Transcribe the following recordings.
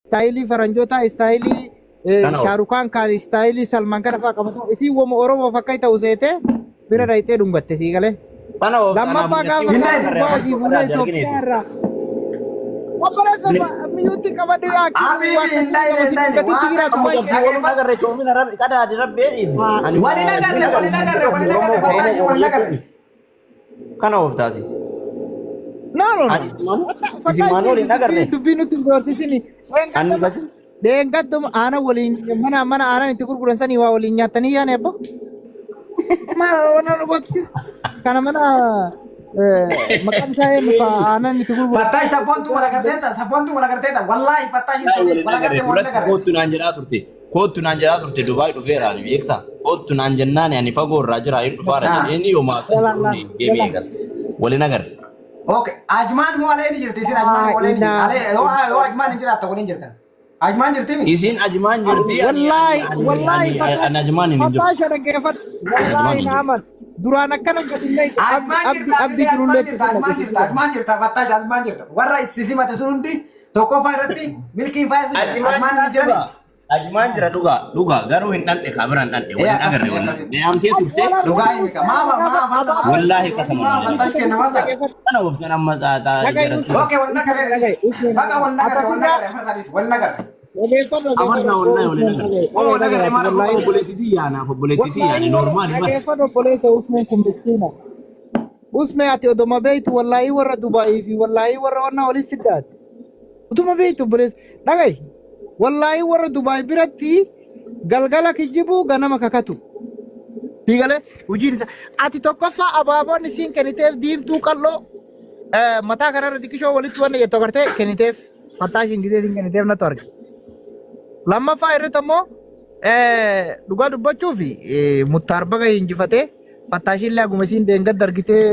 Istaayilii faranjootaa, istaayilii Kana oofti. Shaarukaan kaan, istaayilii Salmaan kana fa'aa qabata. Isiin wama Oromoof akka ta'u seetee bira dhayxee dhungatte sii galee. Kana oofti anaaf Lammaffaa mucattii gaafa waliin kaan agarre gurbaa asii afarsoo fuunee qadaadde Itoophiyaa argineeti. irraa. Obboleessa miyyuutti qabadhu yaa Habibi waan hin akkasii dhayne qaba hin si dhayne dhungatitti waan jiraatu takka baay'ee. Mucattii waliin dhaggeeffadhu. agarre coomina rabbi qadaadi rabbi eedhiiti. Ani Waliin agarre waliin agarre waliin agarre Oromoo fattaashi Oromoo waliin agarre. Kana ooftaati. No, no, no. Ani isimaan waliin agarre. Dubbii nutti hin doorsisini. Ani gati. Deengadduma aanan waliin mana aanan itti gurguran sanii waa waliin nyaatanii yaane abbo. Maal waan dhugatti. Kana mana maqaan isaa eenyu fa aanan itti gurguran. Fattaash sabboontu wal agarteeta sabboontu wal agarteeta wallaahi fattaash hin sobiin Waliin wal agarre agarte wal duratti agarre. koottu naan jedhaa turte. Koottu naan jedhaa turte Dubaay dhufeera ani beektaa. Koottu naan jennaan ani fagoo irraa jira hin dhufaara jedheeni yooma akkas jedhuun deemee eegale. Waliin agarre. Okay, Ajmaan moo alee ni jirti isin Ajmaan moo alee ni jirti? Alee yoo yoo Ajmaan hin jiraatta waliin jirtan. Ajmaan jirti mi? Isiin Ajmaan jirti ani Wallaahi ani wallaahi ani ani Ajmaan hin jiru. Fataa dhaggeeffadhu. Wallaahi hin na aman. Duraan akkana gadi illee Ajmaan abdi jirta abdi abdi Ajmaan jirullee jirta Ajmaan jirta Ajmaan jirta Fattaash Ajmaan jirta. Warra itti simate sun hundi tokkoffaa irratti milkiin faaya si jira. Ajmaan ni jirani. Ajmaan jira dhugaa dhugaa garuu hin dhandhe kaabira hin dhandhe waliin Akkas agarre akkas. wallaahi. Deemtee turte Dhugaa hin qaba. Maa maa maa maa wallaahi qasama maa wallaahi. Fattaash kenna maal ta'a? Kana ooftan amma xaaxaa jaratti. Okay, wal nagarre. Baqa wal nagarre wal nagarre farsa wal nagarre. Afarsa wallaahi waliin agarre. Oo wal agarre maal akka obboleettiitii yaanaaf obboleettiitii yaani noormaali bara. Dhaggeeffadhu obboleessa Usmeen kun miskiina. Usmee ati odoma beektu wallaahii warra Dubaayii fi wallaahii warra wannaa walitti fiddaati. Utuma beektu obboleessa. Dhaga'i. Wallaahii warra Dubaay biratti galgala kijibuu ganama kakatu. Diigalee hojiin isaa. Ati tokkoffaa abaaboon isiin kenniteef diimtuu qal'oo mataa kanarra xiqqishoo walitti wanna jettu agartee kenniteef. Mataa ishiin gisee isiin kenniteef natu arge. Lammaffaa irratti ammoo dhugaa dubbachuuf Muttaar baga injifatee Fattaashiillee haguma isiin deengadda argitee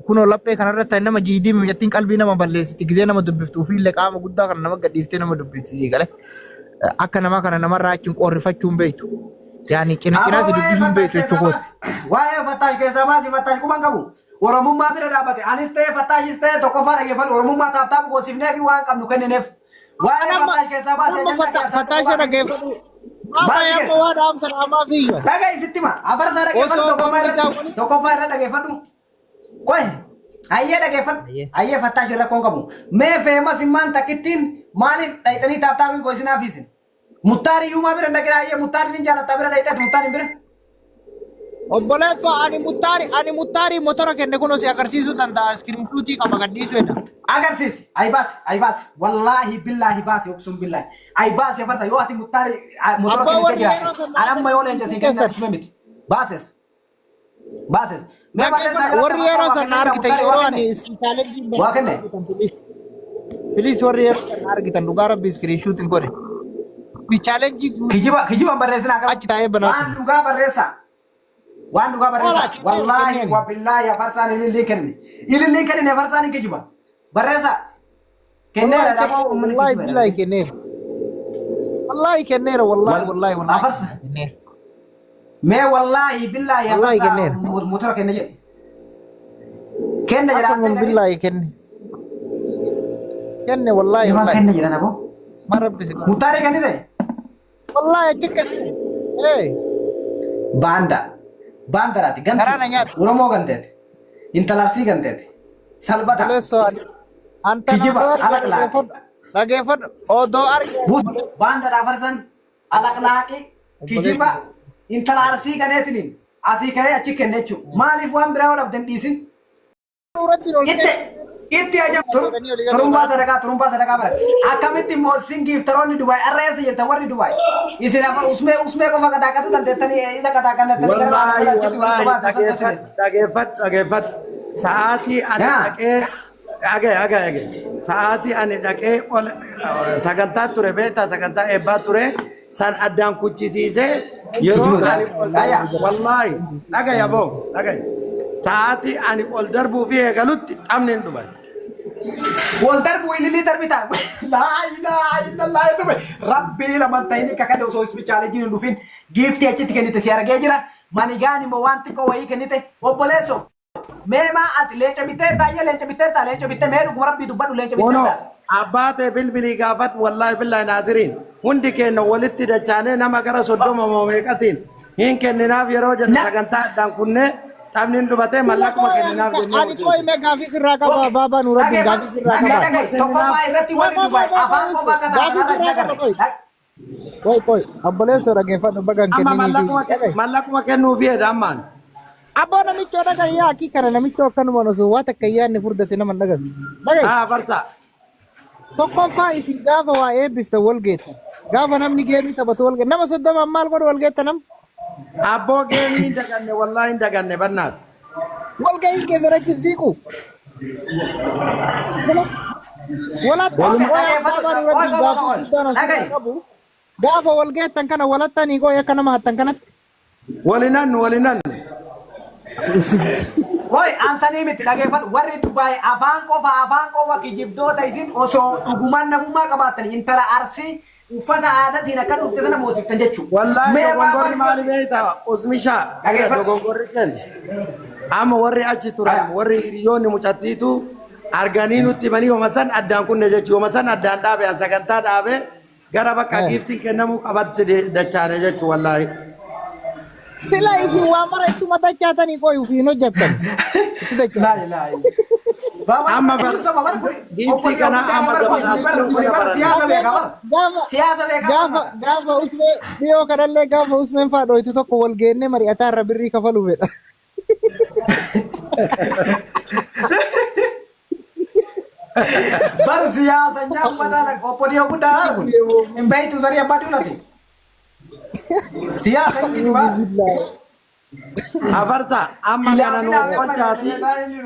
kunoo laphee kanarratti ta'e nama jiidii mijattiin qalbii nama balleessiti gizee nama dubbiftu ofiillee qaama guddaa kana nama gadhiiftee nama dubbifti sii galee akka namaa kana namarraa achiin qorrifachuu hin beektu. Yaani cina cinaa si dubbisuu hin beektu jechuu kooti. Waa'ee Fattaash keessaa baasi Fattaash quban qabu. Oromummaa bira dhaabbate. Anis ta'e Fattaashis ta'e tokkoffaa dhaggeeffadhu. Oromummaa taaf taaf goosifnee fi waan qabnu kennineef. Waa'ee Amma Fattaash keessaa baasi amma ajandaa keessaa fattaashee dhaggeeffadhu. Maama Baasi yaamma keessa. waa dhaamsa dhaamaa fiyya. Dhaga'i sitti hima. Afarsaa dhaggeeffadhu Osoo tokkoffaa qomni isaa irratti. walitti Tokkoffaa irra dhaggeeffadhu. Qoy. Hayyee dhaggeeffadhu. Hayyee. Hayyee Fattaash irra rakkoon qabu. Mee feemas immaan takkittiin maaliif dhayxanii taaf taafiin goisinaa fiisin? Muttaar iyyuu maa bira hin dhaqin hayyee Muttaar ni jaalattaa bira dhayxeet Muttaar hin bira. Obboleessa ani muttaarii motora kenne kun si agarsiisuu danda'a iskiriinshuutii qaba gadhiisuu jedha. Agarsiisi. Ayi baasi. Ayi baasi. Wallaahi billaahi baasi uqsum billaahi. Ayi baasi afarsa yoo ati Muttaari motora Abbaa kennitee warri yeroo jiraatte. sana Ani amma yoo leenca siin kenna keessatti. dhufme miti. Baases. Baases. Mee barreessaa Dhaggeeffadhu jalatti warri afarsa yeroo waa sana kennee argitan Muttaari waa yeroo ani kenne. iskiriinshuutiin Waa kenne. Please warri yeroo sana argitan dhugaa rabbi iskiriinshuutiin godhe. Chaalenjii Kijiba kijiban barreessinaa garuu. achi taa'ee banaa Waan dhugaa barreessaa. Waan dhugaa barreessaa. Hola, kenneen, Wallaahi kenneen. wa billaahi afarsaan ililliin kennine. Ililliin kennine afarsaan hin kijiba. Barreessaa. Kenneera dhaboo uummanni Wallahi kijiba. billahi kenneera. Wallahi kenneera wallahi wallahi wallahi. Afarsa. Kenneera. Mee wallaahi billaahi Wallaahi afarsaa kenneera. motora kenne jedhe. Kenne Qasaman jedhaa. billahi kenne. Kenne wallahi Waan wallahi. kenne jedhan aboo. Ma rabbi si godhe. Muttaarii kennite. Wallahi achi kenne. Eh. Baanda. Baandaraati. Gantu. Garaa na nyaata. Oromoo ganteeti. Intala Arsii ganteeti. Salbata. Obboleessoo ani. Anta Kijiba, alaqlaaqi. Dhageeffadhu. Odoo arge. Baandadhaa farsan alaqlaaqi kijiba intala Arsii ganeetiniin asii ka'ee achi kenne jechuudha. Maaliif waan biraa yoo dhabde hin dhiisin? Irratti ol Itti ajab turumbaa sadaqaa turumbaa sadaqaa barate. Akkamitti immoo isin giiftaroonni Dubaay arra eessa jirtan warri Dubaay? Isin afa usmee usmee qofa qataaqatu dandeettanii isa qataaqannettanii gara Wallaahi baala achitti walitti wallaahi baatan dhageeffadhu dhageeffadhu dhageeffadhu. Sa'aatii ani Yaa. dhaqee dhagaye dhagaye dhagaye. Sa'aatii ani dhaqee ol sagantaa ture beektaa sagantaa eebbaa ture san addaan kuchisiisee yeroo Sujuuda. ani ol Aya. wallaahi dhagaye aboo dhagaye. Sa'aatii ani ol darbuu fi eegalutti taphni hin dhumate. Wal darbuu ililii darbita. Laa ilaaha illallah yesume. Rabbii laman ta'ini kakadhe osoo ispichaalee hin dhufin giiftii achitti kennite si argee jira. Manigaan immoo waan xiqqoo wayii kennite obboleessoo. Mee maa ati leenca bitteerta ayyee leenca bitteerta leenca bitte mee dhuguma rabbii dubbadhu leenca Bono bitteerta. Abbaa ta'e bilbilii gaafadhu, wallaahi billaahi naasiriin hundi keenya walitti dachaanee nama gara 30 moo meeqatiin hin kenninaaf yeroo jennu sagantaa addaan kunnee taphni hin dhubatee mallaquma kenninaaf jennee Ani qoy mee gaafii sirraa qaba baabaa Nuuraddiin, gaafii sirraa qaba. Dhagaye, tokkoffaa irratti warri Dubaay afaan qofa akka ta'an Gaafii har'a sirraa qaba agarre. qoy. Qoy qoy obboleessoo dhaggeeffadhu baga hin Amma kenninii fi mallaquma dhagaye. Mallaquma kennuufi jedha ammaan. Abboo namichoo dhagaye, yaa akii kana namichoo akkanumaan osoo waa takka hin yaadne furdate nama hin dhagaye. Dhagaye. Haa farsa. Tokkoffaa isin gaafa waa eebbiftan wal geettan. Gaafa namni geemii taphatu wal geettan. Nama 30n maal godhu wal geetta nam? Abboo geemii hin daganne, wallaahi hin daganne bannaati. Wal gahiin keessan achi siiqu. Walatta Waluma- qoy abbaa irratti gaafii guddaan asirraa qabu. Gaafa wal geettan kana walattanii qoy akka nama hattan kanatti. Walinannu walinannu. Hoi, ansanii miti, dhageeffadhu. Warri Dubaay afaan qofa, afaan qofa, kijibdoota. Isin osoo dhugumaan namummaa qabaattan intala Arsii uffata aadaatiin akka dhufte sana moosiftan jechuudha. Wallaahi Mee dogongorri baabaa maali beektaa? Usmishaa. Dhageeffadhu. Dogongorri kenna. Amma warri achi turan warri hiriyoonni mucattiitu arganii nutti himanii yooma san addaan kunne jechuudha. Yooma san addaan dhaabe, an sagantaa dhaabe gara bakka giiftiin kennamuu qabatte dachaane jechuudha wallaahi. Sila isin waa mara ittuma dachaatanii qoy ofiin hojjettan. Itti dachaatan. Laa ilaaha illa. Baabaa Amma kun soba bar kun giiftii kana amma zamanaas bar kun bar siyaasa beeka bar. Gaafa Siyaasa beeka. gaafa gaafa usmee dhiyoo kanallee gaafa usmeen faa dhoytu tokko wal geennee mari'ataa irra birrii kafaluu fedha. Bar siyaasa nyaata obbo Dhiyoo guddaa kun hin beektu zarii abbaa duulati. Siyaasa hin kijibaa. Afarsa amma kana nuuf kolchaati.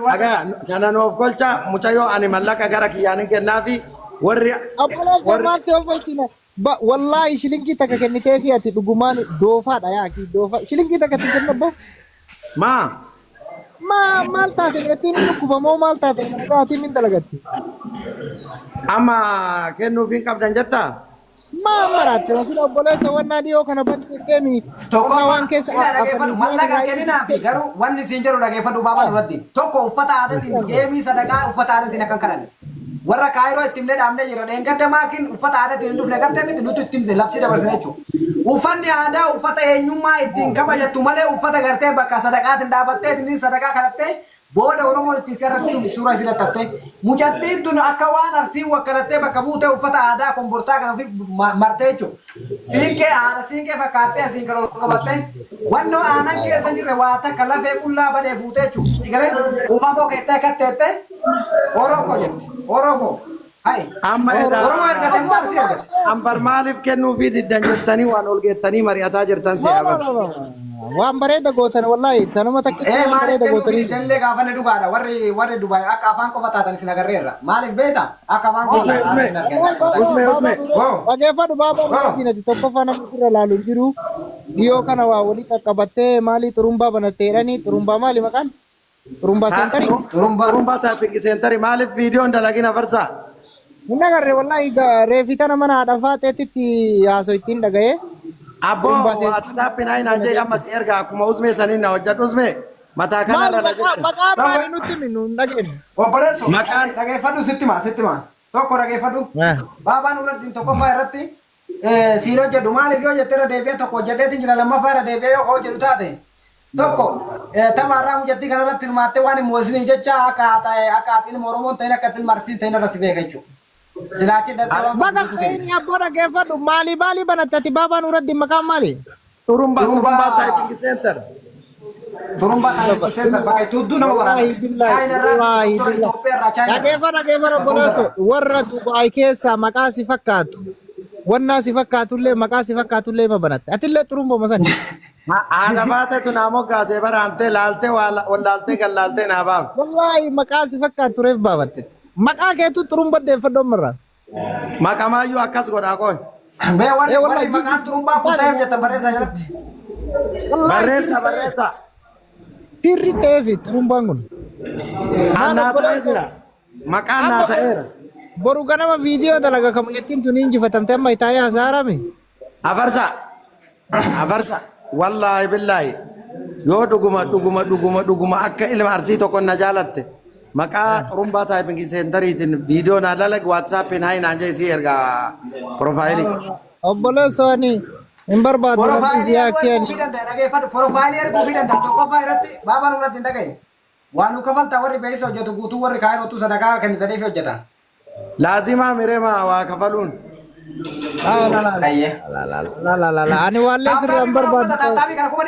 Dhagaa kana nuuf kolcha mucayyoo, ani mallaqa gara kiyyaan hin kennaafi warri Obboleessa warri maalti oofalchina? Ba wallaahi shilingii takka kennitee fi ati dhugumaan doofaadha yaa akii doofa. Shilingii takka itti kenna abboo. Maa Maa maal taate meetiin dhukkuba moo maal taate ati min dalagatti? Amma kennuuf hin qabdan jettaa? Maa maraatte masila obboleessa wannaa dhiyoo kana badde deemi. Wannaa waan keessa Ila dhageeffadhu, mallaqa kenninaafi garuu wanni siin jedhu dhageeffadhu baabaa duratti. Tokko uffata aadaatiin geemii sadaqaa uffata aadaatiin akkan kadhanne. Warra Kaayiroo itti himnee dhaabnee jira. Dheengadda maakiin uffata aadaatiin hin dhufne gartee miti, nuti itti himne, labsii dabarsine jechuudha. Uffanni aadaa uffata eenyummaa ittiin kabajattu malee uffata gartee bakka sadaqaatiin dhaabattee ittiin sadaqaa kadhattee booda Oromoon ittiin si arrabsitu suuraa isii laxxaftee. Mucattiin tun akka waan Arsii wakkalattee bakka buutee uffata aadaa kombortaa kana ofii martee jechuudha. Siinqee haadha siinqee fakkaattee asiin kan ol qabattee wannoo aanan keessa hin jirre waa takka lafee qullaa badee fuutee jechuudha. Si galee uffata koo keettee akka teettee Oroo koo jetti. Oroo koo. Hai. Amma edaa Oromoo ergate immoo Arsii ergate. Ambar maaliif kennuufii diddan jettanii waan ol geettanii mari'ataa jirtan No, si'a no, bar. no, no. Waan bareeda gootan wallaahi tanuma takkitti Ee waan maaliif bareeda kennuufii gootanii. diddanillee gaafanne dhugaadha. Warri Dubaay akka afaan qofa taatan isin agarreerra. Maaliif beekta? Akka afaan qofa Usme taatan usme isin arganne. usme usme. Wow. Dhageeffadhu baabaa Wow. Nuuraddiin, ati tokkoffaa namni sirra laalu hin jiru. Dhiyoo kana waa walii qaqqabattee maalii xurumbaa banattee jedhanii, xurumbaa maali maqaan? Xurumbaa seentarii? Xurumbaa. Xurumbaa typing center maaliif viidiyoon dalagin afarsaa? Hin agarre wallaahi, reefi tana mana haadha faaxeetitti haasoo ittiin dhaga'ee. Abboo Xurumbaa seentarii. WhatsApp naa hin jee amma si erga akkuma usmee saniin na hojjedhu usmee mataa Maali kanarra na maqaa jette. maqaa maali nutti himi, nu hin dhageenye. Obboleesso Maqaan dhageeffadhu, sitti himaa, sitti himaa. Tokko dhageeffadhu. Baabaa Nuuraddiin tokkoffaa irratti siin hojjedhu maaliif yoo jette irra deebi'ee tokko hojjedheetiin jira, lammaffaa irra deebi'ee yoo hojjedhu taate tokko tamaarraa mucattii kanarratti hirmaattee waan hin moosiniin jecha akka haata akka ati ilma Oromoon ta'in akka ati ilma Arsiin ta'in irra si beeka jechuudha. Silaachi darbee waan Baga qabdu kenna. inni abboo dhageeffadhu, maali maali banatte ati baabaa Nuuraddiin, maqaan maali? Xurumbaa Xurumbaa xurumbaa typing center. Xurumbaa typing center bakka itti hudduu nama waraana. Wallaahi billaahi Chaayina irraa wallaahi doktora billaahi. Itoophiyaa irraa Chaayina irraa. Dhageeffa dhageeffa obboleesso, warra Dubaay keessaa maqaa si fakkaatu wannaa si fakkaatullee maqaa si fakkaatullee ma banatte atillee xurumboma sani. Haadha baatetu naa moggaasee baraantee laaltee wallaaltee gallaaltee naa baafte. Wallaahi maqaa si fakkaatu reef baafatte. Maqaa keetu xurumba deeffadhu ammarraa. Maqamaayyuu akkas godhaa qoy. Mee warri Ee warri wallaahi maqaan xurumbaa kun ta'eef jettan barreessaa jalatti. Wallaahi Barreessa sirri ta'eef barreessa. sirri ta'eef xurumbaan kun. Maal Annaa ta'ee obboleesso jira. Maqaan naa amma ta'eera. Boru ganama viidiyoo dalaga kamu jettiin tun injifatamte amma itaayyaa hasaarame. Afarsa. Afarsa. Wallaahi billaahi. Yoo dhuguma dhuguma dhuguma dhuguma akka ilma Arsii tokko na jaalatte. Maqaa xurumbaa typing centeriitiin viidiyoo naa dalagi, WhatsAppiin hi naan jee, sii ergaa profileii. Obboleessoo, ani hin barbaadu, rabbi Profileii si haa erguu fi kennu. danda'a, dhageeffadhu. Profileii erguu fi danda'a. Tokkoffaa irratti baabaan irratti hin dhagahin. Waan nu kafaltaa, warri beeksisa hojjetu guutuu, warri kaayirootu sadaqaa kennitaniif hojjetan. Laazimaa mireema waa kafaluun. La la la Ayyee. la la la la la, ani waallee sirraa hin barbaadu. Taaptaabii kana kuma